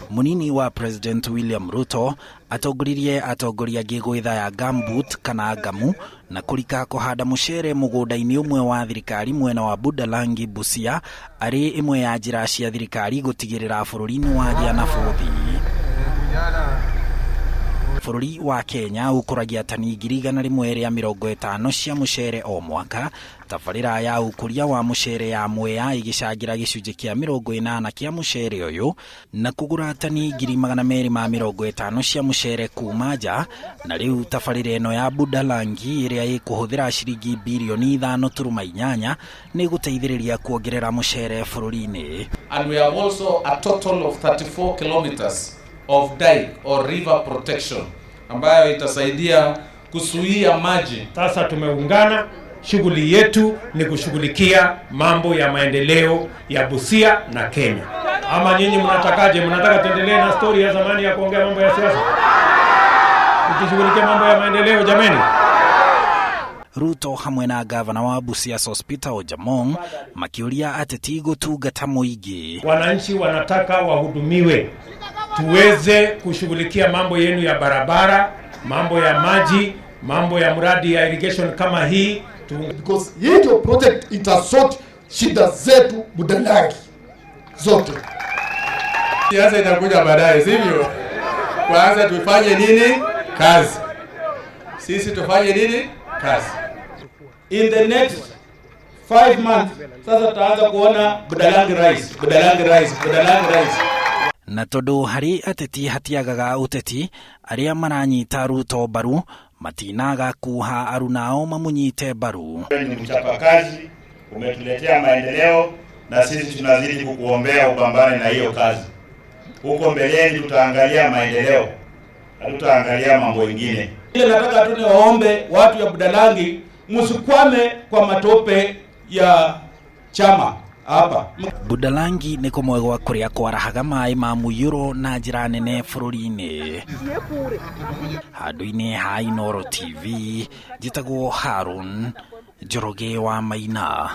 Munini wa President William Ruto atongoririe atongoria angĩ gwĩthaya gumboot kana ngamu na kũrika kũhanda mũcere mũgũnda-inĩ ũmwe wa thirikari mwena wa Budalangi, Busia, arĩ ĩmwe ya njĩra cia thirikari gũtigĩrĩra bũrũri nĩ wagĩa na bũthi. Bũrũri wa Kenya ũkũragia tani 150,000 cia mũcere o mwaka. Tabarĩra ya ũkũria wa mũcere ya Mwea ĩgĩcangĩra gĩcunjĩ kĩa 80 kĩa mũcere ũyũ na kũgũra tani 250,000 cia mũcere kuma nja. Na rĩu tabarĩra ĩno ya Budalangi ĩrĩa ĩkũhũthĩra ciringi birioni 5.8 nĩ ĩgũteithĩrĩria kuongerera mũcere bũrũri-inĩ. And we have also a total of 34 kilometers of dike or river protection ambayo itasaidia kuzuia maji. Sasa tumeungana, shughuli yetu ni kushughulikia mambo ya maendeleo ya Busia na Kenya. Ama nyinyi mnatakaje? Mnataka tuendelee na stori ya zamani ya kuongea mambo ya siasa? Tukishughulikia mambo ya maendeleo, jameni. Ruto hamwe na gavana wa Busia Sospeter Ojamong makĩũria ateti gũtungata mũingĩ. Wananchi wanataka wahudumiwe, tuweze kushughulikia mambo yenu ya barabara, mambo ya maji, mambo ya mradi ya irrigation kama hii tu. Because hii ndio project itasort shida zetu Budalangi zote. Siasa itakuja baadaye, sivyo? Kwanza tufanye nini? Kazi. Sisi tufanye nini? Kazi. In the next 5 months sasa tutaanza kuona Budalangi rice, Budalangi rice, Budalangi rice. Na tondũ harĩ ateti hatiagaga ũteti, arĩa maranyita Ruto mbaru matinaga kuha arunao mamunyite mbaru. Wewe ni mchapakazi, umetuletea maendeleo na sisi tunazidi kukuombea upambane na hiyo kazi. Huko mbeleni tutaangalia maendeleo, hatutaangalia mambo mengine. Ile nataka tu niwaombe watu ya Budalangi, msikwame kwa matope ya chama hapa. Budalangi nĩ kũmwe gwa kũrĩa kwarahaga maĩ ma mũiyũro na njĩra nene bũrũri-inĩ. Handũ-inĩ ha Inooro TV, njĩtagwo Harun Njoroge wa Maina.